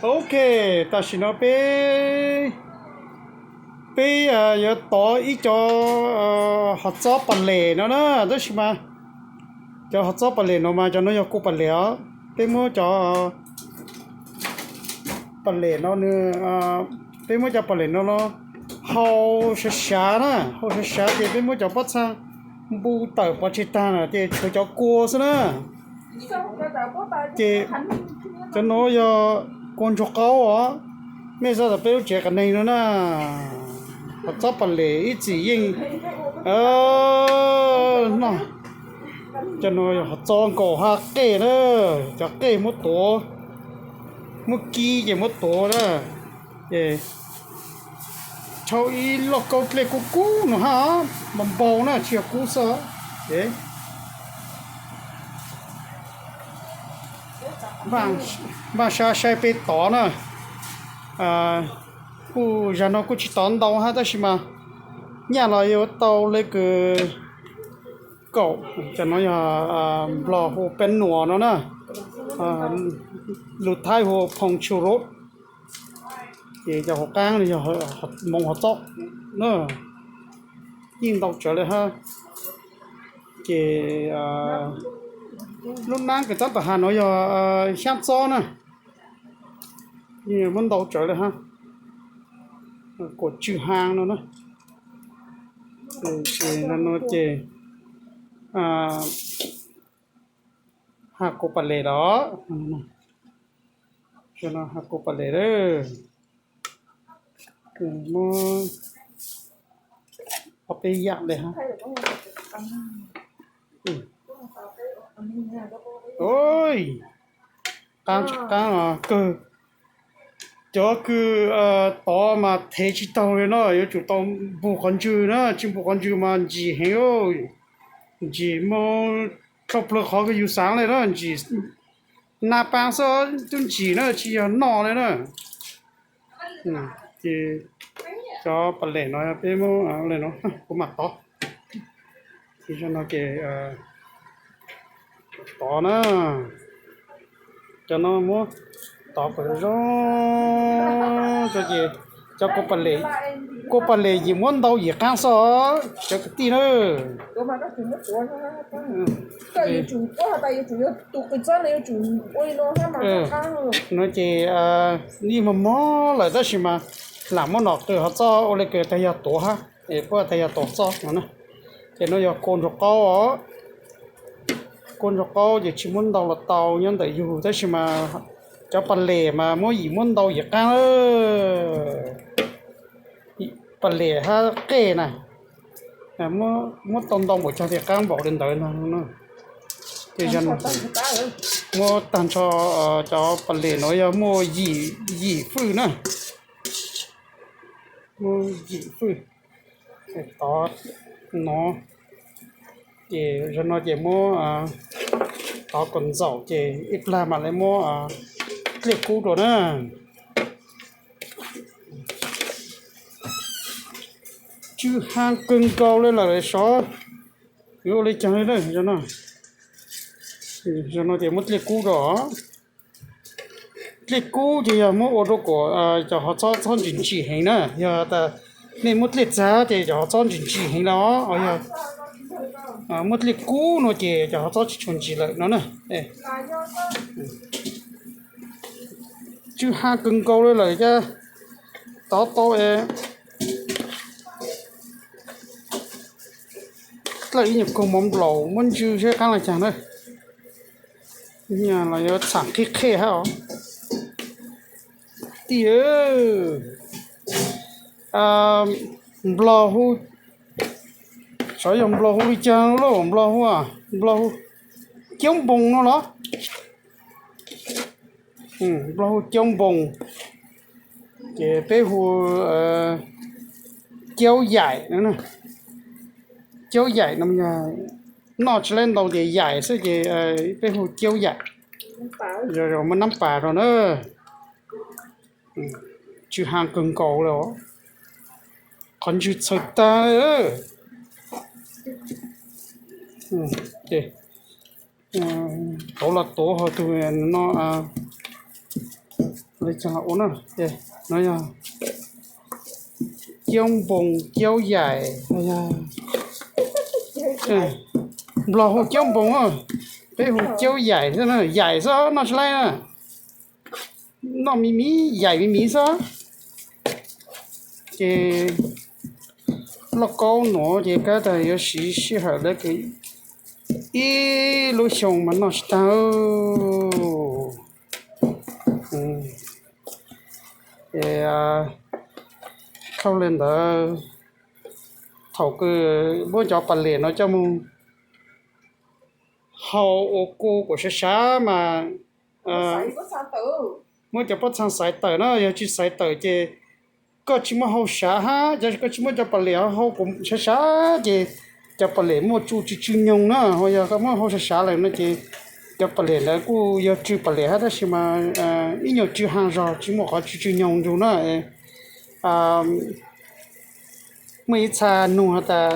Ok, tam sim no peb, peb yuav tov ib co hov txob pas lem no na, tab sis mas cov hov txob pas lem no mas cov no yog kua pas lem os. Peb muab cov pas lem no nws, peb muab cov pas lem no no hau sav sav na, hau sav sav ces peb muab cov pob txha npu tawm pov tseg tag na ces tshuav cov kua xwb na. Ces cov no yog kua ntsuag qaub os. Mej xav tas peb lub tsev qias neeg no na, hov txob pas lem ib txwm yeej no. Cov no yog hov txob nkaus hab qej na, cov qej muab tuav, muab kib ces muab tuav na, ces rhaub ib lauj kaub dlej kub kub no hab, npau npau na tsis yog kub xwb. Npaj sab saib peb tov na. Kuj zag no kuj tsis tov ntau hab tab sis mas nyaj los yuav tau le kws kaum, cov no yog nplog hu peb nuas no na, lus thaib hu phoo tsu rub. Ces cov hauv qaab no yog hmoov hov txob na, yeej ntau tsawv le hab. Ces lub naab kws taab tom has no yog xyaab txob na, yeej muab ntau tsawv le hab. Kuam tswj haa no na. Ces no ces has kua pas lem los, has kua pas lem lawm. Muab ob peb yaam le hab. Qaab, qaab kawg. Cov kws tov mas thev tsis taug li no, yuav tsum tau npug qhov ntswg na, tsis npug qhov ntswg mas ntsim heev. Ntsim moog tshaj plawg qhov kws yug xaav le na, ntsim na paa xwb tub ntsim na, tsis yog noj le na. Ces cov pas lem no peb muab le no kuv mam tov. Ces zoo no ces tov na, cov no muab tov kom zoo zoo, ces cov kua pas lem yim muab ntau yim qaab xwb cov kwv tij na. No ces yeej mog mog lawm tab sis mas lam muab nom qws hov txob ua le kws tag yog tuav hab, es puab tag yog tuav txob no na. Ces no yog kua ntsuag qaub os. Kua ntsuag qaub ces tsis muab ntau los tau nyob ntawm yug tab sis mas cov pas lem mas muab yim muab ntau yim qaab. Pas lem hab qej na, muab tau ntau npaum caag ces qaab npaum li ntawd no. Ces muab tag nrho cov pas lem no yog muaj yim fwj na, muaj yim fwj. Tov no, ces zoo no ces muab tov kom ntxaum ces ib plag mam le muab dlej kub rau na. Tsw haa kawg nkaus le lawm sov, yuav ua le caag le na. Zoo no ces muab dlej kub rau. Dlej kub ces yog muab ua rau kom cov hov txob txhob ntsim ntsim heev na, yog tas nej muab dlej txag ces cov hov txob ntsim ntsim heev los, yog muab dlej kub no ces cov hov txob tsis tshua ntsim lawm no na. Tsw haa kawg nkaus le lawm thiab, tov tau es dlawb ib nyuag kaug mov nplaum muab ntsw seb qaab le caag na. Los yuav txhaam qhib qhej hab os. Tij, nplog hu, xyov yog nplog hu li caag lauj, nplog hu, nplog hu caub npoos no los? Nplog hu caub npoos, ces peb hu caub yaim. Caub yaim no yog noj tsis laib ntau ces yaim xwb ces peb hu caub yaim. Yog muaj nab pas rau na. Tsw haa kawg nkaus le os, qhov ntswg txhawv tag. Tau los tuav ho tug no, Ua no, no yog ciaub npoo ciaub yaim, Nplog hu ciaub npoo, peb hu ciaub yaim xwb na, yaim xwb noj tsis laib na. Noj me miv yaim me miv xwb. Ces lauj kaub nuav ces kab tas yuav siv sij hawm lawv kws ib lub xyoo mas noj tsis tag. Ces dhau li ntawd, thaum kws muab cov pas lem no coj mus hau ua kuj kuj sav sav mas muab cov pob txha xaiv tawm na, yog tsis xaiv tawm ces koj tsis muaj hau sav hab, yog koj tsis muab cov pas lem hau kuj sav sav ces cov pas lem muaj tsu tsw tsw nyoog na, ho yog koj muab hau sav sav lawm no ces cov pas lem ntawd kuj yog tsw pas lem hab tab sis mas ib nyuag tsw haag zog tsis muaj qhov tsw tsw nyoog ntsug na. Muaj ib txha nug has tas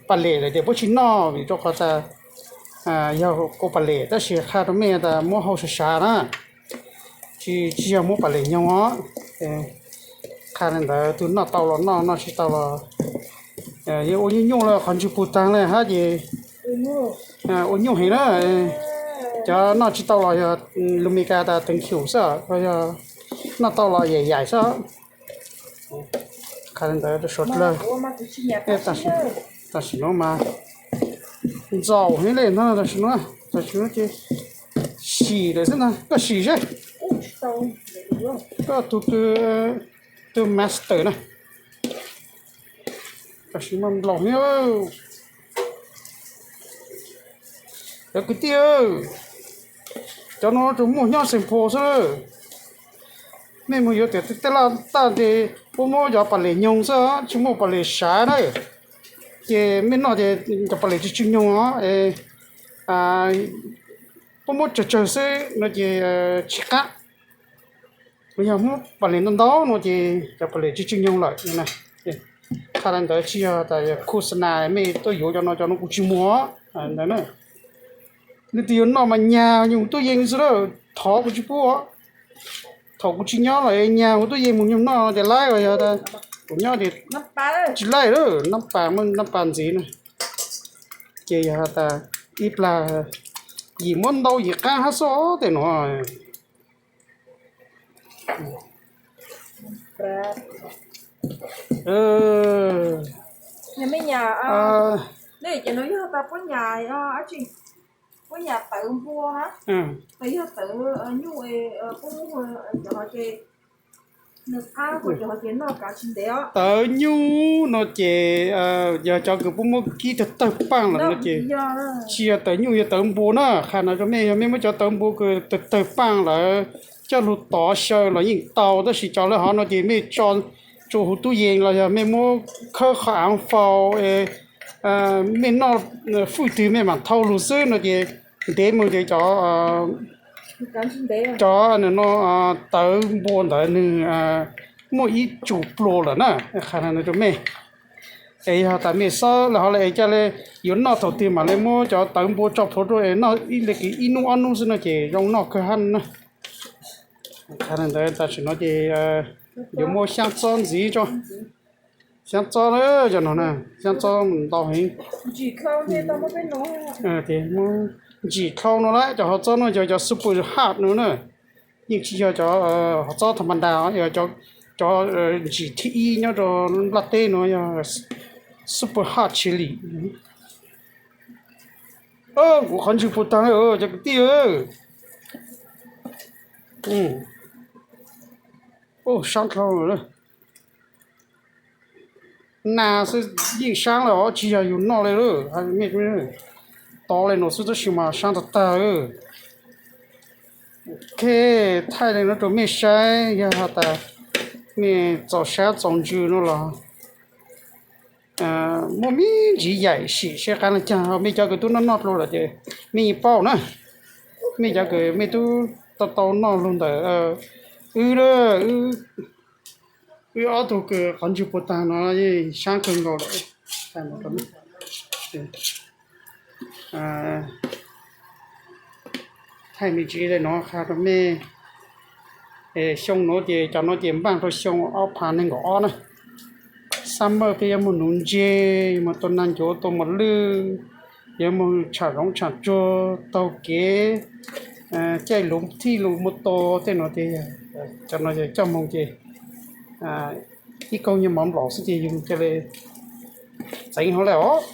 pas lem lawm ces puab tsis noj vim rau qhov tas yog kuv pas lem, tab sis qha rau mej tas muab hau sav sav na, tsis, tsis yog muab pas lem nyoog os. Qha li ntawd, tug noj tau los noj, noj tsis tau los yeej ua nyuaj nyuaj li qhov ntswg pug taag li hab ces ua nyuaj heev na. Cov noj tsis tau los yog lus Meskas tas teev xyum xwb, yog noj tau los yaim yaim xwb. Qha li ntawd rau suav dlawg. Tam sim no mas ntxaum heev li no, tam sim no, tam sim no ces sim lawm xwb ntag, koj sim seb. Koj tug, tug master na. Tam sim no nplaum heev. Cov kwv tij, cov no tsuas muaj nyob Xeem Pos xwb. Mej mus yuav tias tej laj taj ces puab muab cov pas lem nyoog xwb, tsis muaj pas lem sav na. Ces mej noj ces cov pas lem tsw tsw nyoog os. Puab muab tsawg tsawg xwb no ces tsis qab. Yog muab pas lem ntau ntau no ces cov pas lem tsw tsw nyoog lawm. Qha li ntawd tsis yog tas yog khos nas mej tuaj yuav cov no, cov no kuv tsis muag ntawd na. Leej twg yuav noj mas nyag nyuag tub yees xwb lawm, thov kuv tsis pub. Thaum kuv tsis nyob los nyag kuv tub yees mus nyuag noj ces laib os, yog tas kuv nyob ces tsis laib lawm, nab pas, nab pas ntxiv na. Ces yog tas ib plag yim muab ntau yim qab hab xwb tej no. Tawv nyuj no ces yog cov kws puab muab kib tawg tawg paaj lawm no ces tsis yog tawv nyuj, yog tawv npua na. Qha no rau mej, yog mej muab cov tawv npua kws tawg tawg paaj lawm coj lug tov xyaw los yeej tau, tab sis cov lawv hov no ces mej tso tsua huv tub yees los yog mej muab khawb qhov av fau, mej noj fwj twg mej mam thau lug xwb no ces ntev moog ces cov, cov no tawv npua ntawd nwg muaj ib tsum plua lawm na. Qha no rau mej, es yog tas mej xob lawm hov le es ca le yuav noj thaum twg mam le muab cov tawv npua tso plhuav rau es noj ib le kws ib nub ob nub xwb no ces zoo noj kawg hab na. Qha ntawd tam sim no ces yuav muab xyaab txob ntxiv tso. Xyaab txob na, cov no na, xyaab txob ntau heev. Ntsim dlhau no lawm, cov hov txob no yog cov super hot no na. Yeej tsis yog cov hov txob tham ma das, yog cov ntsim thib ib nyob rau nplaj teb no yog super hot chili. Kuv qhov ntswg puas taag, cov kwv tij. Saab dlhau. Nas xwb yeej saab lawm os, tsis yog yus noj le lawm. Tov le nuav xwb tab sis mas saab tag tag. Ok, thaij le nuav rau mej saib, yog has tas mej txaus sab txaus ntsws no los muaj me ntsis yaim sim seb qab le caag. Mej cov kws tub noj noj dlua lawm ces mej yeej paub na. Mej cov kws mej tub tau tau noj lug ntawm wb, wb ob tug kws qhov ntswg puas taag no yeej saab kawg nkaus lawm. Thaij me ntsis le nuav qha rau mej. Xyoo nuav ces cov nuav ces npaaj rua xyoo ob phav neeg nkaum ob na. Summer peb yuav moog nuv ntseg, yuav moog tua nag ncuav tua mos lwj, yuav moog tsham zoov tsham tsuag, taug kev, caij lug thij lug muaj tua tej nuav ces cov nuav coj moog ces ib kaug nyuag mov nplaum xwb ces yug ca le txeev hov le os.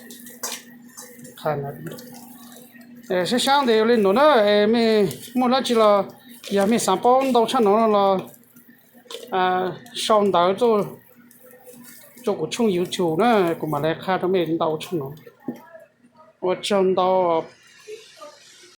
Sab sab ntawd ua le nuav na, mej muaj dlaab tsi los yog mej xaav paub ntau tshaj nuav los sau ntawv rua kuv tshooj YouTube na, kuv mam le qha rua mej ntau tshaj nuav. Ua tsaug ntau.